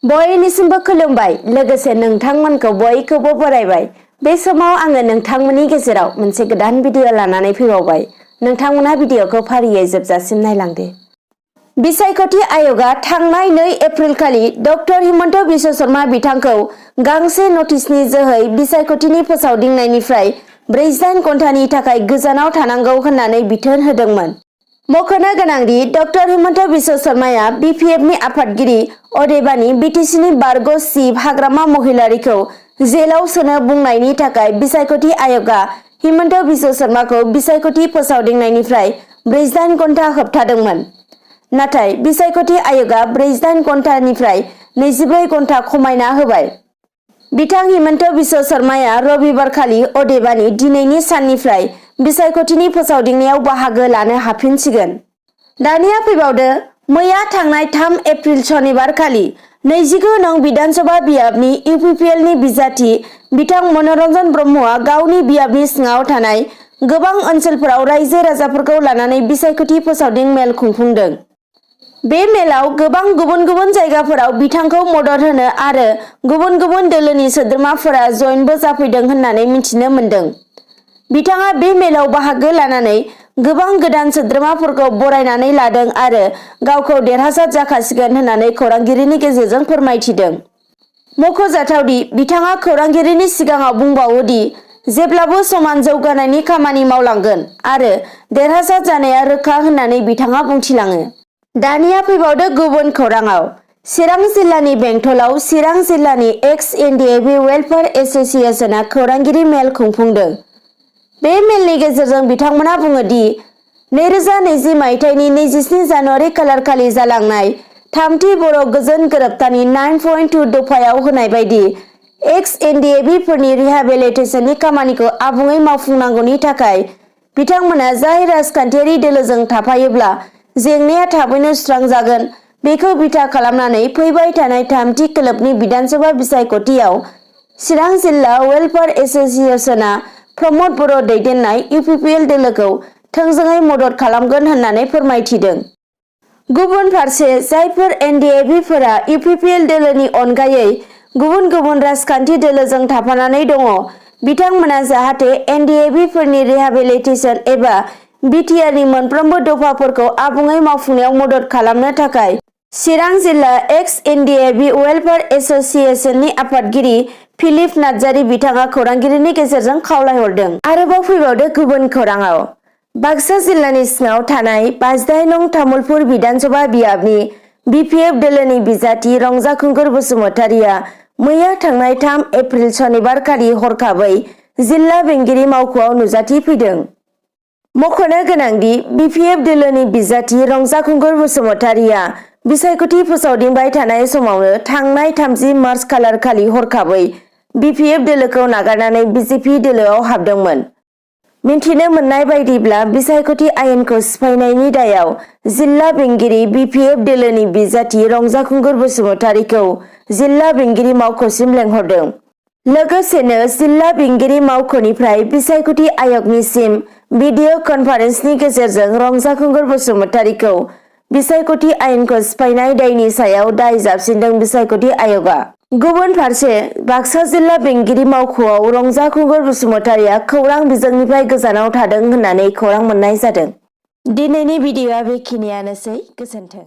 बयनिसिमबो खुलुमबाय लोगोसे नोंथांमोनखौ बयखौबो बरायबाय। बे समाव आङो नोंथांमोननि गेजेराव मोनसे गोदान भिडिअ लानानै फैबावबाय। नोंथांमोना भिडिअखौ फारियै जोबजासिम नायलांदो। बिसायख'थि आय'गा थांनाय 2 एप्रिल खालि डक्टर हिमन्त बिश्व शर्मा बिथांखौ गांसे नटिसनि जोहै बिसायख'थिनि फोसावदिंनायनिफ्राय 48 घन्टानि थाखाय गोजानाव थानांगौ होननानै बिथोन होदोंमोन। मख'नो गोनांदि डक्टर हिमन्त बिश्व शर्माया BPFनि आफादगिरि अदेबानि BTCनि बारग' चिफ हाग्रामा महिलारिखौ जेलाव सोनो बुंनायनि थाखाय बिसायख'थि आय'गा हिमन्त बिश्व शर्माखौ बिसायख'थि फोसावदिंनायनिफ्राय 48 घन्टा होबथादोंमोन। नाथाय बिसायख'थि आय'गा 48 घन्टानिफ्राय 24 घन्टा खमायना होबाय। बिथां हिमन्त बिश्व शर्माया रबिबारखालि अदेबानि दिनैनि साननिफ्राय बिसायख'थिनि फोसावदिंनायाव बाहागो लानो हाफिनसिगोन। दानिया फैबावदो मैया थांनाय 3 एप्रिल शनिबार खालि 29 नं बिधानसभा बियाबनि UPPLनि बिजाथि बिथां मनरन्जन ब्रह्मआ गावनि बियाबनि सिङाव थानाय गोबां ओनसोलफोराव रायजो राजाफोरखौ लानानै बिसायख'थि फोसावदिं मेल खुंफुंदों। बे मेलाव गोबां गुबुन गुबुन जायगाफोराव बिथांखौ मदद होनो आरो गुबुन गुबुन दोलोनि सोद्रोमाफोरा जयेनबो जाफैदों होननानै मिथिनो मोन्दों। बिथाङा बे मेलाव बाहागो लानानै गोबां गोदान सोद्रोमाफोरखौ बरायनानै लादों आरो गावखौ देरहासार जाखासिगोन होननानै खौरांगिरिनि गेजेरजों फोरमायथिदों। मख'जाथावदि बिथाङा खौरांगिरिनि सिगाङाव बुंबावो दि जेब्लाबो समान जौगानायनि खामानि मावलांगोन आरो देरहासार जानाया रोखा होननानै बिथाङा बुंथिलाङो। दानिया फैबावदो गुबुन खौराङाव। चिरां जिल्लानि बेंटलाव चिरां जिल्लानि NDFB वेलफेयार एस'सिएशनआ खौरांगिरि मेल खुंफुंदों। बे मेलनि गेजेरजों बिथांमोना बुङो दि 2020 मायथाइनि 27 जानुवारि खालारखालि जालांनाय थामथि बर' गोजोन गोरोबथानि 9.2 दफायाव होनाय बायदि NDFB फोरनि रिहेबिलिटेसननि खामानिखौ आबुङै मावफुंनांगौनि थाखाय बिथांमोना जाय राजखान्थियारि दोलोजों थाफायोब्ला जेंनाया थाबैनो सुस्रांजागोन बेखौ बिथा खालामनानै फैबाय थानाय थामथि खोलोबनि बिधानसभा बिसायख'थियाव चिरां जिल्ला वेलफेयार एस'सिएशनआ प्रमद बर' दैदेननाय UPPL दोलोखौ थोंजोङै मदद खालामगोन होननानै फोरमायथिदों। गुबुन फारसे जायफोर NDFB फोरा UPPL दोलोनि अनगायै गुबुन गुबुन राजखान्थि दोलोजों थाफानानै दङ बिथांमोना जाहाथे NDFB फोरनि रिहेबिलिटेसन एबा BTRनि मोनफ्रोमबो दफाफोरखौ आबुङै मावफुंनायाव मदद खालामनो थाखाय चिरां जिल्ला NDFB वेलफेयार एस'सिएशननि आफादगिरि फिलिप नार्जारी बिथाङा खौरांगिरिनि गेजेरजों खावलायहरदों। आरोबाव फैबावदो गुबुन खौराङाव। बाक्सा जिल्लानि सिङाव थानाय 52 नं तामुलपुर बिधानसभा बियाबनि BPF दोलोनि बिजाथि रंजाखुंगुर बसुमतारिया मैया थांनाय 3 एप्रिल शनिबार खालि हरखाबै जिल्ला बेंगिरि मावख'आव नुजाथिफैदों। मख'नो गोनांदि BPF दोलोनि बिजाथि रंजाखुंगुर बसुमतारिया बिसायख'थि फोसावदिंबाय थानाय समावनो थांनाय 30 मार्च खालार खालि हरखाबै BPF दोलोखौ नागारनानै BJP दोलोआव हाबदोंमोन। मिन्थिनो मोननाय बायदिब्ला बिसायख'थि आयेनखौ सिफायनायनि दायाव जिल्ला बेंगिरि BPF दोलोनि बिजाथि रंजाखुंगुर बसुमतारिखौ जिल्ला बेंगिरि मावख'सिम लेंहरदों। लोगोसेनो जिल्ला बेंगिरि मावख'निफ्राय बिसायख'थि आय'गनिसिम भिडिअ कनफारेन्सनि गेजेरजों रंजाखुंगुर बसुमतारिखौ बिसायख'थि आयेनखौ सिफायनाय दायनि सायाव दाय जाबसिनदों बिसायख'थि आय'गआ। गुबुन फारसे बाक्सा जिल्ला बेंगिरि मावख'आव रंजाखुंगुर बसुमतारिया खौरां बिजोंनिफ्राय गोजानाव थादों होननानै खौरां मोननाय जादों। दिनैनि भिडिअआ बेखिनियानोसै। गोजोन्थों।